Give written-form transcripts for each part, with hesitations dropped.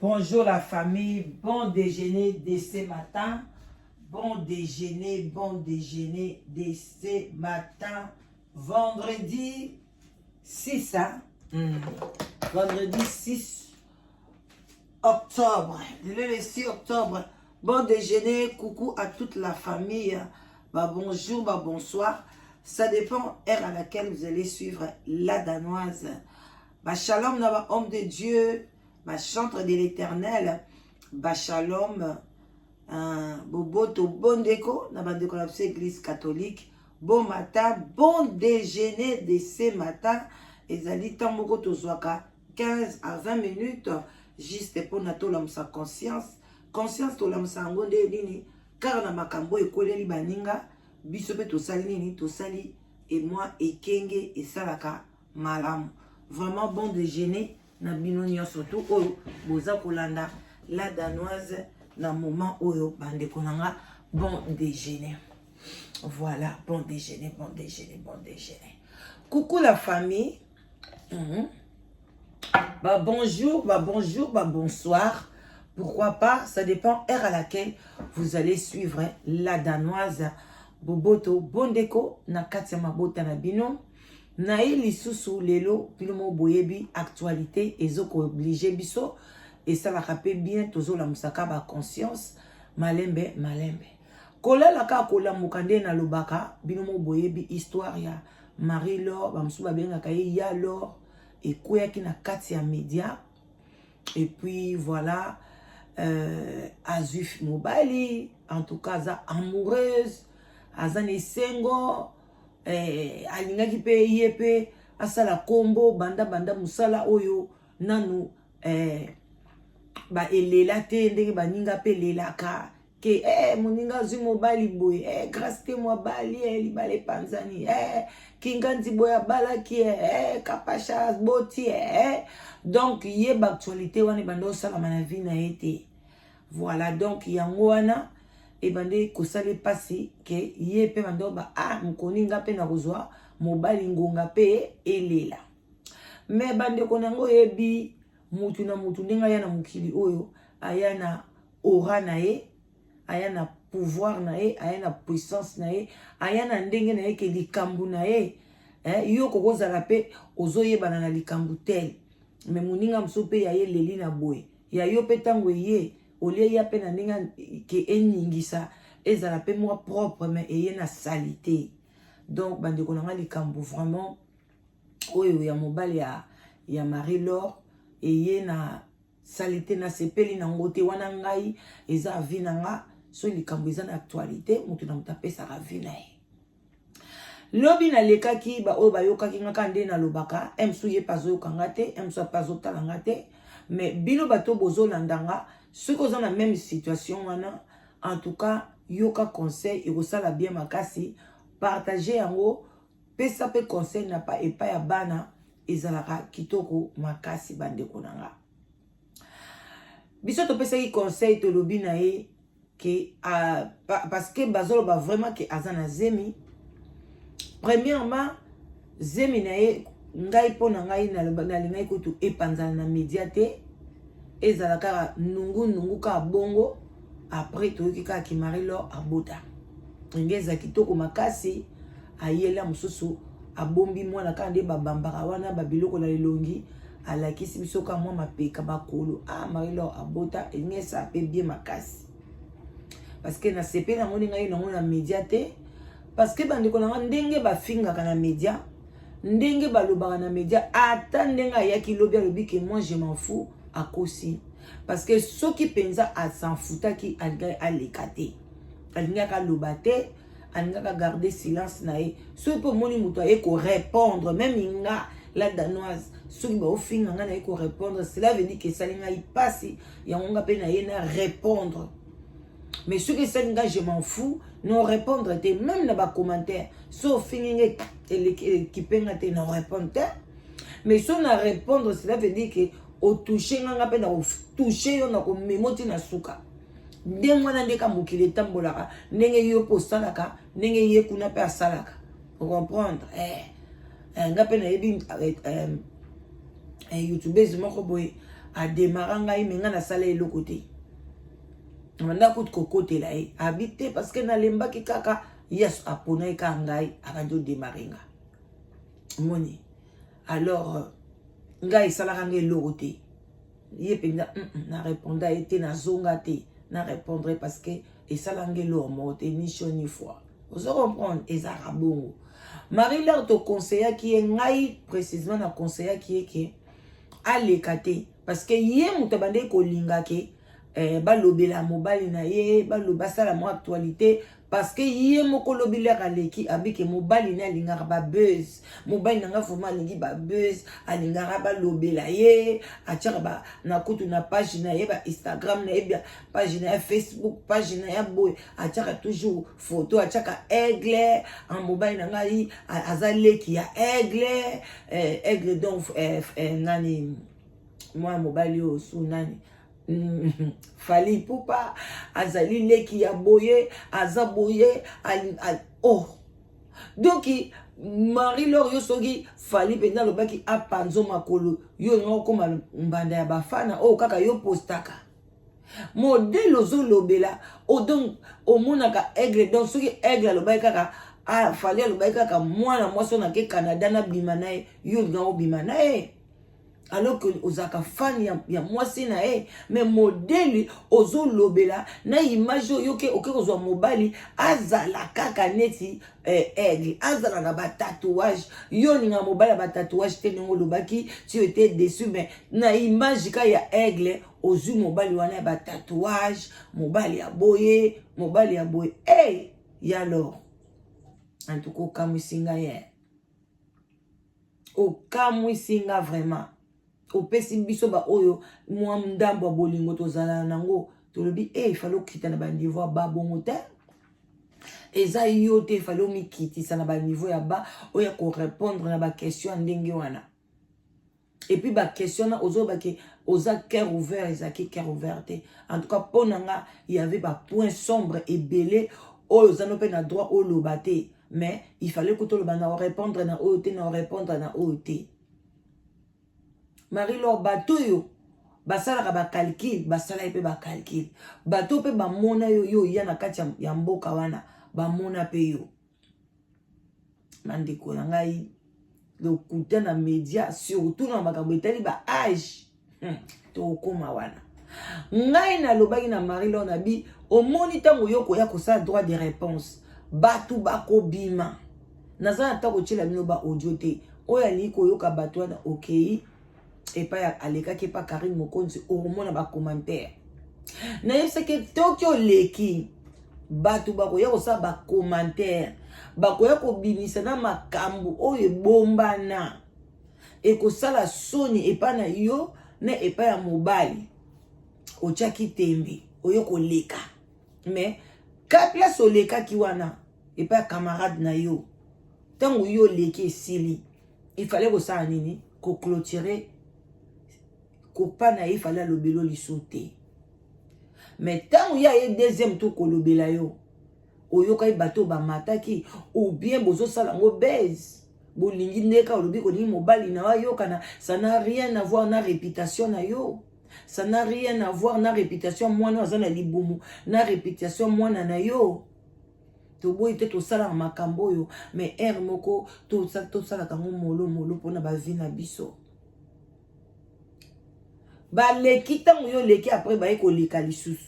Bonjour la famille, bon déjeuner de ce matin. Bon déjeuner, bon déjeuner de ce matin. Vendredi 6, hein? Vendredi 6 octobre. Le 6 octobre. Bon déjeuner, coucou à toute la famille. Bah, bonjour, bah, bonsoir. Ça dépend heure à laquelle vous allez suivre la Danoise. Bah, shalom, na homme de Dieu, bah, chantre de l'Éternel. Bah, shalom, boboto bondeko, na bandeko na biso église catholique. Bon matin, bon déjeuner de ce matin. Ezali ntango moko tozwaka 15 à 20 minutes juste mpona tolamusa conscience. Conscience tolamusa yango nde nini? Kaka na makambo ekweleli baninga, biso mpe tosali nini? Tosali emwa ekenge, esalaka malamu. Vraiment, bon déjeuner na bino nyonso tu oyo boza kolanda la Danoise na moment oyo. Bandeko na nga, bon déjeuner. Voilà, bon déjeuner, bon déjeuner, bon déjeuner. Coucou la famille. Bah, bonjour, bah, bonjour, bah, bonsoir. Pourquoi pas, ça dépend heure à laquelle vous allez suivre la Danoise. Boboto, bondeko, na kati ya mabota na bino. Na ye lisusu lelo, bino mo boyebi actualité ezoko-obliger biso, esalaka mpe bien, tozolamusaka ba conscience malembe malembe. Kolala kaka kolamuka nde nalobaka, bino mo boyebi histoire ya Marie Laure, bamosusu babengaka ye ya Laure, ekweyaki na kati ya média. Et puis voilà, azwi mobali, en tout cas aza amoureuse, aza na esengo, alingaki mpe ye mpe asala kombo banda banda mosala oyo nanu baelela te ndenge baninga mpe elelaka ke moninga azwi mobali boye, Grâce te mobali, libala epanzani, Kinganzi boye abalaki, Kapasha boti, donc ye baactualité wana ebanda osalama na vie na ye te. Voilà, donc yango wana ebandi kosala mpasi ke ye mpe banda ba ah, mokoni nga mpe na kozwa mobali, ngonga mpe elela. Me bandeko na yango, oyebi mutu na mutu ndenge aya na mokili oyo, aya na aura na ye, aya na pouvoir na ye, aya na puissance na ye, aya na ndenge na ye ke likambo na ye, yo kokozala mpe ozoyebana na likambo tel, me moninga mosusu mpe ya ye leli na boye, ya yo mpe ntango eye olie ya mpe na ndenge ke eningisa, ezala mpe mwa propre, me eye na saleté. Donc bandeko na nga, likambo vraiment oyo ya mobali ya Marie Laure eye na saleté, nasepeli nango te. Wana ngai eza avis na nga. So likambo eza na actualité, moto na moto apesaka avis na ye. Lobi nalekaki, baoyo bayokaki nga kaka nde nalobaka, mosu ye mpe azoyoka nga te, mosu mpe azotala nga te. Mais bino bato bozolanda nga, soki oza na même situation wana, en tout cas yoka conseil, ekosala bien makasi. Partage yango, pesa mpe conseil na pa epai ya bana, ezalaka kitoko makasi. Bandeko na nga, biso topesaki conseil, tolobi na ye ke parce que bazoloba vraiment ke aza na zemi. Premièrement, zemi na ye, ngai mpo na ngai nalingaki kutu epanzana na média te, ezala kaka nungu nungu kaka bongo. Après toyoki kaka ki Marie Laure abota, ndenge eza kitoko makasi, ayela mosusu abombi mwana kaka nde babambaka wana babiloko na elongi, alakisi biso kaka mwa mapeka, bakolo. Ah, Marie Laure abota, elingi esala mpe bien makasi, parce que nasepeli yango ndenge aye nango na média te. Parce que bandeko na nga, ndenge bafingaka na média, ndenge balobaka na média, ata ndenge ayaki lobi alobi ke moi je m'en fous, akosi. Parce que soki mpenza as'en foutaki, alingaki aleka te, alingaki aloba te, alingaka garder silence na ye. Soki mpe omoni moto aye korépondre, même nga la Danoise, soki baofinga nga, naye korépondre, cela veut dire ke esali ngai mpasi, yango nga mpe naye na répondre. Mais soki esali nga je m'en fous, no répondre te. Même na bacommentaire, so ofingi nga, ekipe nga te, na répondre te. Mais so na répondre, cela veut dire ke otouche nga, nga mpe na kotouche yo, na komema oti na suka. Ndenge wana nde ka mokili etambolaka, ndenge yo mpe osalaka, ndenge ye kuna mpe asalaka, ocomprendre? Nga mpe nayebi, youtubeuse moko boye. Ademara ngai, me ngai nasala eloko te. Nabanda kutu kokotela ye abi te, parce que nalembaki kaka. Yesu aponaki kaka ngai, abandi odemare nga. Moni alors ngai esalaka ngai eloko te. Ye mpenza na réponda ye te, nazonga te na répondre, parce que esalaka ngai eloko moko te, ni chaud ni froid. Ozo comprendre? Ezalaka bongo. Marie Laure, toconseillaki ye, ngai précisément na conseillaki ye ke aleka te, parce que ye moto abandaki kolinga ke balobela mobali na ye, basala mwa actualité, parce que ye moko lobi lere aleki abike mobali ne alingaka babuzz. Mobali na nga vraiment alingi babuzz, alingaka balobela ye, atiaka ba, na kutu na page na ye ba Instagram na ye, page na ye Facebook, page na ye boye, atiaka toujours photo, atiaka aigle. Mobali na ngai aza leki ya aigle, aigle donc nani, mwana mobali oyo su nani, Fally Ipupa, azali leki ya boye, aza boye oh. Donc Marie Laure, yo soki Fally mpenza alobaki apanzo makolo, yo olinga okóma mbanda ya bafana oyo kaka yo postaka modele ozolobela. Donc omonaka aigle, donc soki aigle alobaki kaka, Fally alobaki kaka mwana mwasi oyo nake Canada nabima na ye, yo olinga obima na ye, alors que ozalaka fan ya mwasi na ye. Mais modele ozolobela na image oyo oke kozwa mobali azala kaka neti aigle, azala na batatouage. Yo olinga mobali ya batatouage te, ndenge olobaki, tu étais déçu. Mais na image ka ya aigle, ozwi mobali wana ya batatouage, mobali ya boye, mobali ya boye. Hey, ya alors en tout cas okamwisi ngai ye, okamwisi nga vraiment. Opesi biso baoyo mwa ndambo ya bolingo tozala nango, tolobi e efali okita na baniveau ya ba bongo te. Eza yo te, efali omikitisa na baniveau ya ba oyo ya korépondre na baquestion ya ndenge wana. Et puis baquestion wana ozoyeba ke oza cœur ouvert, ezalaki cœur ouvert te. En tout cas mpo na nga, y avait bapoint sombre ebele oyo oza no mpe na droit oloba te, mais il fallait kuta oloba na orépondre na oyo te, na orépondre na oyo te. Marie Laure, bato oyo basalaka bacalcul, basala ye mpe bacalcul. Bato mpe bamona yo, yo oya na kati ya mboka wana, bamona mpe yo. Bandeko na ngai, lokuta na média, surtout na makambo etali ba âge, tokokóma wana. Ngai nalobaki na Marie Laure, na bi omoni ntango yo koya kosala droit de réponse, bato bakobima. Naza na ntango kotiela bino ba audio te. Oyo alingi koyoka bato wana, okei epai alekaki epa Karine Mokonzi, okomona bacommentaire. Nayebisaki toki oleki, bato bakoya kosala bacommentaire, bakoya kobimisa na makambo oyo ebombana, ekosala soni epai na yo na epai ya mobali. Otiaki tembe, oyo koleka, mais ka place olekaki wana epai ya camarade na yo, ntango yo oleki esili, il fallait kosala nini? Koclôturer kopa na ye. Fallait alobela liso te. Mais ntango ye aye deuxième tour kolobela yo, oyokaki bato bamataki ou bien bozosala yango base, bolingi ndeka olobi kolingi mobali na yo ayokana. Ça n'a rien à voir na réputation na yo, ça n'a rien à voir na réputation mwana aza na libumu, na réputation mwana na yo. Toboyi te, tosalaka makambo oyo, mais heure moko tosalaka yango molo molo mpona bavie na biso. Baleki, ntango yo oleki, après baye koleka lisusu.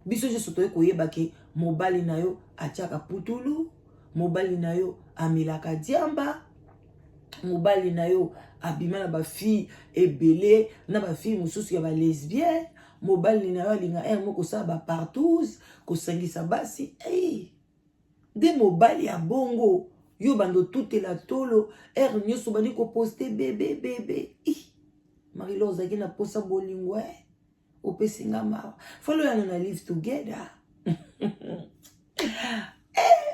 Biso nyonso toye koyeba ke mobali na yo atiaka putulu, mobali na yo amelaka diamba, mobali na yo abima na bafille ebele, na bafille mosusu ya balesbienne, mobali na yo alinga heure moko kosala bapartouze, kosangisa basi. Hey! Nde mobali ya bongo yo bando otutela tolo heure nyonso, bandi koposte bebe bebe. Marie-Laure, ozalaki na posa bolingo, e opesi nga mawa. Falo yana na live together,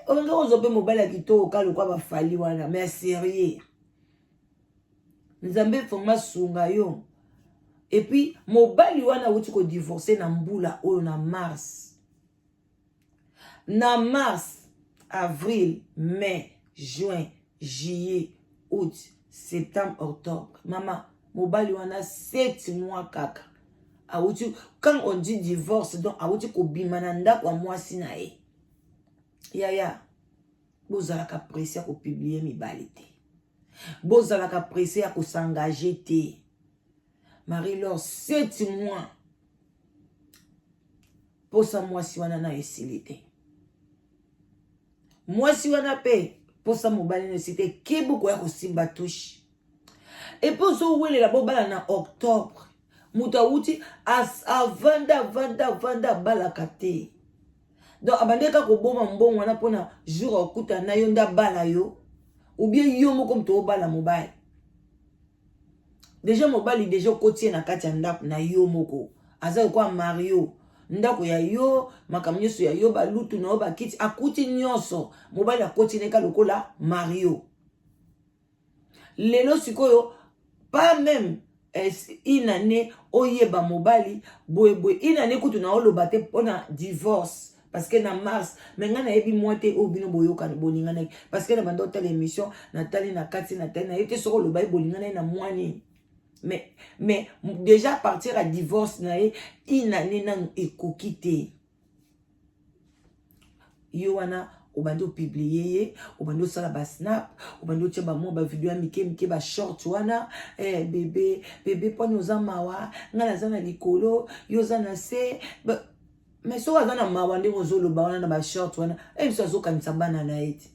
olinga kozwa mpe mobali ya kitoko ka lokwa bafali wana, mais sérieux, Nzambe vraiment sunga yo. Et puis mobali wana awuti kodivorce na mbula oyo na mars, na mars, avril, mai, juin, juillet, août, septembre, octobre. Mama, Mobali wana 7 mois kaka awuti, quand on dit divorce, donc awuti kobima na ndako ya mwasi na ye. Yaya, bozalaka presse ya kopublie mibali te, bozalaka presse ya kosengage te. Marie Laure, 7 mois, posa mwasi wana na esili te, mwasi wana mpe posa mobali na esili te. Keba okoya kosimba touche epe ozowelela bobala na octobre. Moto awuti avanda avanda avanda, abalaka te. Donc abandaki kaka koboma mbongo wana mpona jour akutana na yo nde abala yo, ou bien yo moko moto obala mobali. Deja mobali deja okoti ye na kati ya ndako na yo moko, aza lokola Mario, ndako ya yo, makambo nyonso ya yo, balutu na yo, bakiti, akuti nyonso. Mobali akoti neka lokola Mario. Lelo sikoyo, pas même une année oyeba mobali boyeboye, une année kutu na oloba te mpona divorce, parce que na mars. Mais ngai nayebi mwa te oyo bino boyokani, bolinganaki, parce que na banda otala émission, natali na kati, natali, nayebi te soki oloba ye bolinganaki na mwa nini. Mais déjà à partir ya divorce na ye, une année nanu ekoki te. Yo wana obandi opublie ye, obandi osala basnap, obandi otia bamwa bavideo ya mike mike, bashort wana, eh, bebe bebe, mponi oza mawa, ngai naza na likolo, yo oza na se. Mais soki aza na mawa ndenge ozoloba wana na bashort wana, e biso azokanisa bana na ye te.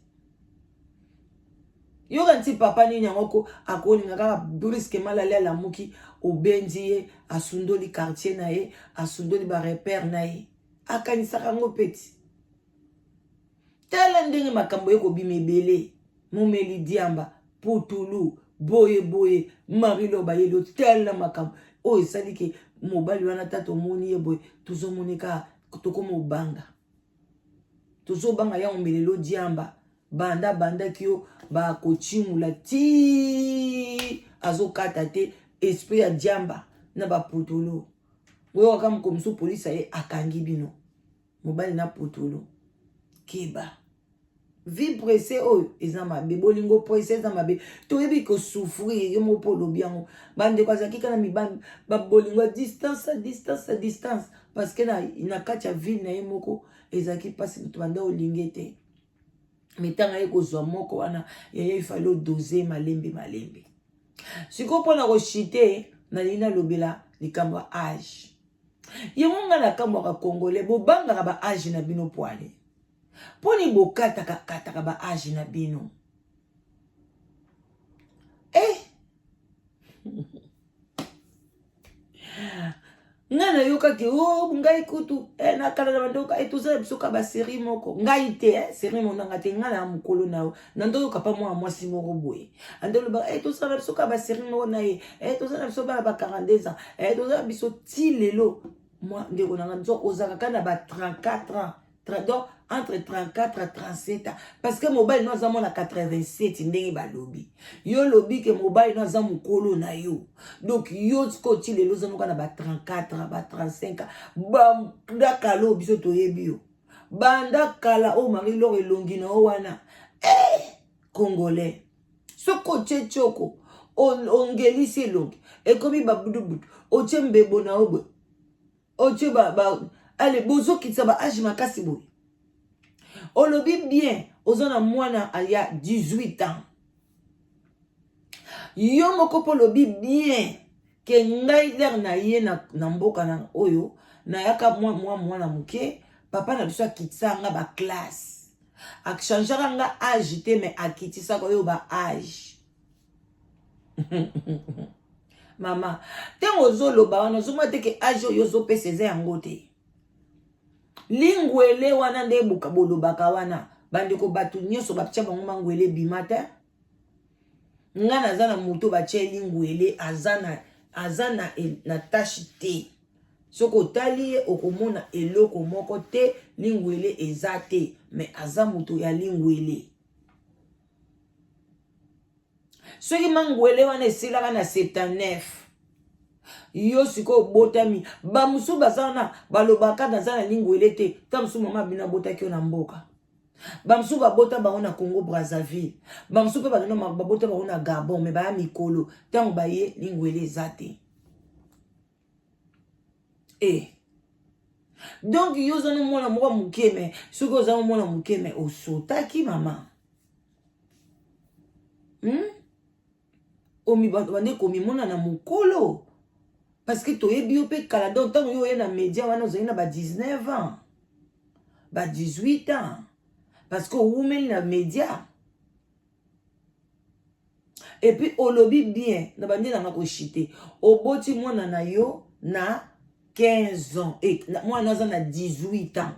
Yoka nti papa nini yango ko akolinga kaka brusquement lali alamuki, obendi ye, asundoli quartier na ye, asundoli barepere na ye, akanisaka yango peti. Tala ndenge makambo ekobima ebele, momeli diamba, putulu, boye boye. Marilo bayeli yo, tala makambo oyo esali ke mobali wana tata omoni ye boye, tozomoni kaka tokoma obanga, tozobanga ya omelelo diamba. Banda bandaki yo bakotimula ti azokata te esprit ya diamba na baputulu. Boyokaka moko mosusu, polisi aye akangi bino mobali na putulu. Keba, vie presse oyo eza mabe, bolingo presse eza mabe. Toyebi kosouffrir yo moko mpo olobi yango. Bandeko azalaki kaka na mibali babolingo ya distance, ya distance, ya distance, parce que na kati ya ville na ye moko ezalaki mpasi, moto banda olinge te. Me ntango aye kozwa moko wana, yaya, ifali odose malembe malembe. Sikoyo mpona koshite, nalingi nalobela likambo ya age. Yango ngai nakamwaka, congolais bobangaka ba age na bino poale mponi bokataka kataka ba age na bino, eh? Ngai nayokaki o oh, ngai kutu eh, nakala na bandoka eh, tozala biso ka baserie moko. Ngai te eh, serie monanga te. Ngai na mokolo na yo na ndoyoka pa mwana mwasi moko boye andolobaka eh, tozala na biso ka baserie moko na ye eh, tozala na biso bana ba 42 ans eh, tozala biso ti lelo. Mwa ndeko na ngai, nzo ozalaka kaka na ba 34 ans, donc entre 34 à 37 ans, parce que mobali no aza mwana 87. Ndenge balobi, yo lobi ke mobali no aza mokolo na yo, donc yo sikoyo ti lelo oza noka na ba 34 ans, ba 35 ans. Banda kala oyo biso toyebi yo, banda kala oyo Marie Lor elongi na yo wana, eh, congolais soki otie tioko, ongelisi elongi, ekomi babudubudu, otie mbebo na yo boye, otie ba ale, bozokitisa ba age makasi boye. Olobi bien, oza na mwana ya 18 ans yo moko mpo olobi bien ke ngai lere na ye na mboka na oyo nayaka mwa mwa mwana moke, papa na biso akitisaka nga baklasse, achangeaka nga age te, mais akitisaka oyo ba age. Mama, ntango ozoloba wana, ozomona te ke age oyo ozopesa eza yango te. Lingwele wana nde bolobaka wana, bandeko, bato nyonso batia bango mangwele ebima te. Nga naza na moto batia lingwele, aza na tashe te. Soki otali ye, okomona eloko moko te, lingwele eza te, mais aza moto ya lingwele. Soki mangwele wana esilaka na 79, yo sikoyo obotami, bamosusu baza wana balobaka naza na lingwele te. Ta mosusu mama bino abotaki yo na mboka. Bamosusu babota bango na Congo Brazzaville, bamosusu mpe bakenda babota bango na Gabon, me baya mikolo ntango baye lingwele eza te. E donc yo oza no mwana moko moke, me soki oza no mwana moke, me osotaki mama, Bande komimona na mokolo parce que toyebi yo mpe kala. Donc ntango yo oye na média wana, ozali na ba 19 ans, ba 18 ans, parce que owumeli na média. Et puis olobi bien na bande nanga koshite, oboti mwana na yo na 15 ans e mwana aza na 18 ans.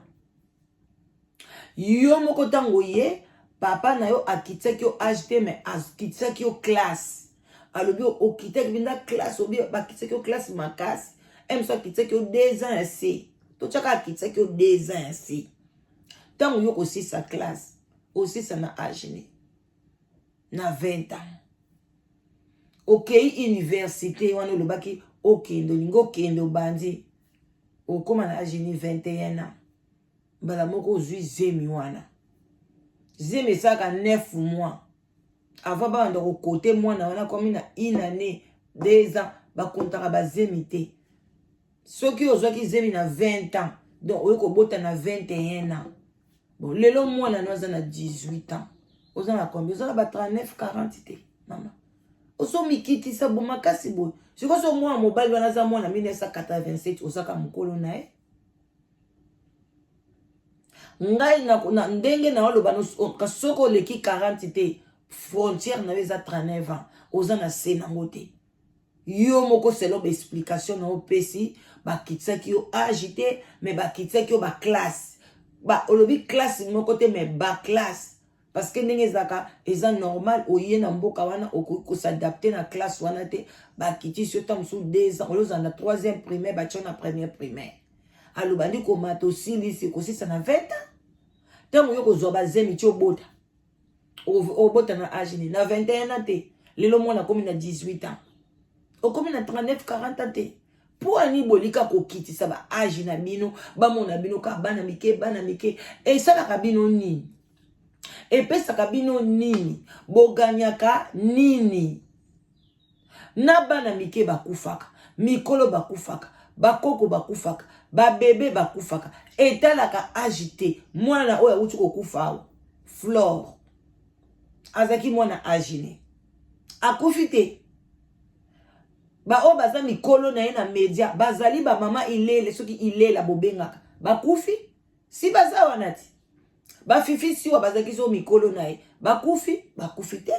Yo moko ntango ye papa na yo akitisaki yo âge te, mais akitisaki yo classe. Alobi okitaki mpenza classe, obi bakitisaki yo classe makasi. Moso akitisaki yo 2 ans ya se, totiaka akitisaki yo 2 ans ya se. Ntango yo kosisa classe, osisa na âge ne na 20 ans, okei université wana, olobaki okende, olingi okende, obandi, okóma na âge ni 21 ans. Mbala moko ozwi zemi wana. Zemi esalaka 9 mois avant babanda kokote mwana wana. Komi na une année, 2 ans, bakontaka bazemi te. Soki ozwaki zemi na 20 ans, donc oyi kobota na 21 ans. Bon, lelo mwana no aza na 18 ans, oza na combien? Oza na ba 39, 40 te. Mama, ozomikitisa bo makasi boye. Sikoyo so mwana mobali wana aza mwana 1987, ozaka mokolo na ye. Ngai na ndenge na oloba, soki oleki 40 te, frontière na yo eza 39 ans, oza na se nango te. Yo moko, selon baexplication na opesi, bakitisaki yo âge te, mais bakitisaki yo baclasse. Ba, olobi classe moko te, mais baclasse, parce que ndenge ezalaka, eza normal. Oye na mboka wana, okoki kos'adapter na classe wana te, bakitisi yo ntango mosusu 2 ans. Olozala na troisième primaire, batia na première primaire. Alobandi komata, osilisi kosisa na 20 ans. Ntango yo kozwa bazemi ti obota, obota na âge nini? Na 21 ans te. Lelo mwana akomi na 18 ans, okomi na 39, 40 ans te. Mpo ani bolika kokitisa baâge na bino, bamona bino kaka bana mike, bana mike? Esalaka bino nini? Epesaka bino nini? Boganyaka nini? Na bana mike bakufaka, mikolo bakufaka, bakoko bakufaka, babebe bakufaka, etalaka âge te. Mwana oyo awuti kokufa awa, Flore, azalaki mwana âge ne akufi te. Baoyo baza mikolo na ye na media bazali bamama Ilele, soki Ilela bobengaka, bakufi si baza wana ti bafifi siwa bazalaki so mikolo na ye, bakufi, bakufi te.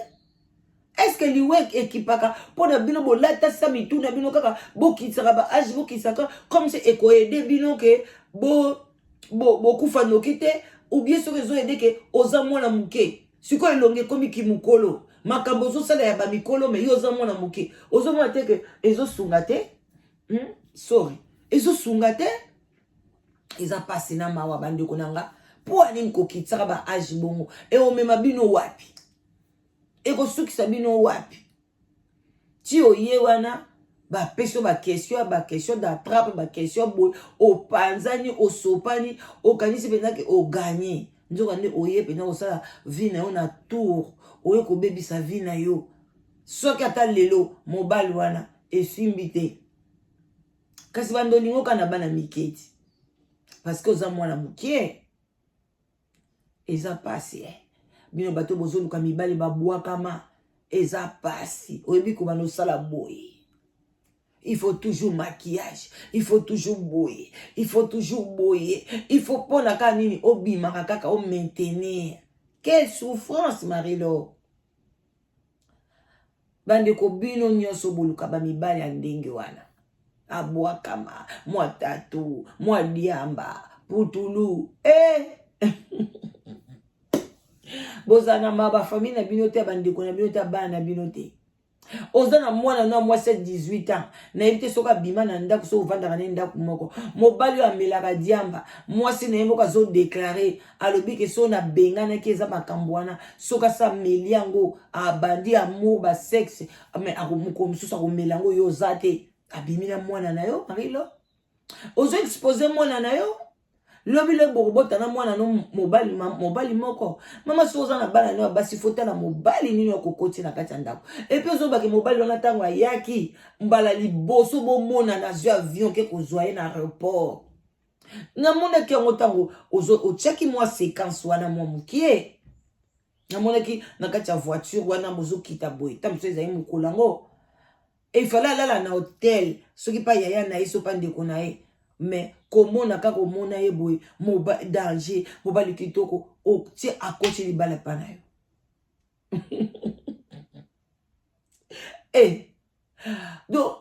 Est-ce liwe ekipaka mpo na bino? Bolatasa mitu na bino kaka, bokitisaka baâge, bokitisaka comme si ekoaider bino ke bokufa bo, noki te, ou bien soki ezoaider ke oza mwana moke. Sikoyo elongi ekomi mokolo, makambo ozosala ya bamikolo, mais yo oza mwana moke. Ozomona te ke ezosunga te, Sorry, ezosunga te. Eza mpasi na mawa, bandeko na nga. Mpo anini kokitisaka baâge bongo? Eomema bino wapi? Ekosukisa bino wapi? Ti oye wana, bapesi yo baquestion, baquestion d'attrape, baquestion boye, opanzani, osopani, okanisi mpenza ke ogagner. Nzoka nde oye mpenza kosala vie na yo na tour, oye kobebisa vie na yo. Soki ata lelo mobali wana esimbi te, kasi bando olingoka na bana mike ti, parce que oza mwana moke. Eza pasi, eh. Bino bato bozoluka mibali babwakama, eza pasi. Oyebi kobanda osala boye, il faut toujours maquillage, il faut toujours boye, il faut toujours boye, il faut mpona kaka nini? Obimaka kaka, omaintenir. Quelle souffrance, Marie-Laure! Bandeko, bino nyonso boluka bamibali ya ndenge wana, abwakama, mwa tatu, mwa diamba, putulu, eh! Bozala na ma bafamille na bino te, bandeko na bino te, bana na bino te. Oza na mwana no mwasi ya 18 ans, nayebi te soki abima na ndako, soki ovandaka na ndako moko. Mobali oyo amelaka diamba, mwasi na ye moko azodéclarer, alobi ke soki nabenganaki, eza makambo wana. Soki asa ameli yango, abandi amour, basexe, mais mokolo mosusu akomela yango, yo oza te. Abimi na mwana na yo. Marilo, ozo expose mwana na yo. Lobi lobi bokobota na mwana no mobali, mobali moko. Mama, soki oza na bana no ya basi, fotala mobali nini akokoti na kati ya ndako. Et puis ozobaki mobali wana, ntango ayaki mbala liboso bomona, nazwi avion ke kozwa ye na aéroport, namonaki yango. Ntango otiaki mwa séquence wana mwa mokie, namonaki na kati ya voiture wana bozokita boye. Ntango mosusu ezali mokolo yango efale alala na hotel, soki mpa yaya na ye, so mpa ndeko na ye. Mais komona kaka, omona ye boye, danger, mobali kitoko, otie akoti libala epa na yo. Eh, donc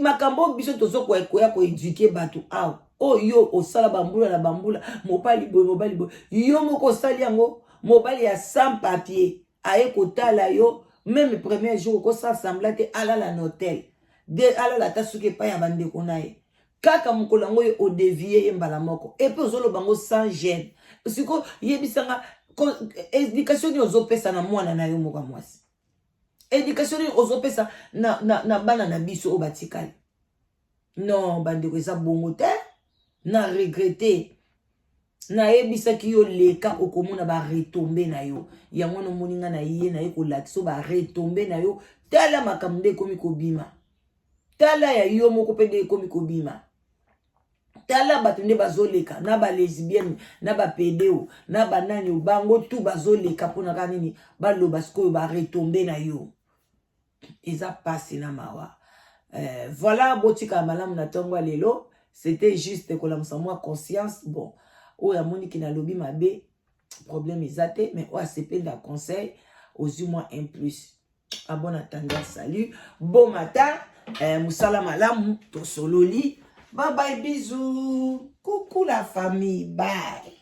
makambo biso tozokoya koéduquer bato awa, oyo osala bambula na bambula, mobali boye, mobali boye, yo moko osali yango. Mobali ya sans papier aye kotala yo, même premier jour okosala semblant te, alala na hotel de, alala ata soki epai ya bandeko na ye. Kaka mokolo yango oyo odévier ye mbala moko, et puis ozoloba yango sans gêne. Siko yebisanga, éducation nini ozopesa na mwana na yo moko ya mwasi? Éducation nini ozopesa na bana na biso oyo batikali? Non, bandeko, eza bongo te. Na regretter, nayebisaki yo, leka, okomona baretombées na yo. Yango wana omoni nga na ye, naye kolakisa baretombées na yo. Tala makambo nde ekomi kobima, tala ya yo moko mpe nde ekomi kobima. Tala bato nde bazoleka na balesbienne, na bapédés, na banani, bango tu bazoleka. Mpona kaka nini? Baloba sikoyo baretombées na yo. Eza pasi na mawa. Voilà, botikala malamu na ntongo ya lelo. C'était juste kolamusa mwa conscience. Bon, oyo amoniki nalobi mabe, problème eza te, mais oyo asepeli na conseil, ozwi mwa un plus. À bon entendeur, salut, bon matin. Mosala malamu, tosololi. Bye bye, bisous, coucou la famille, bye.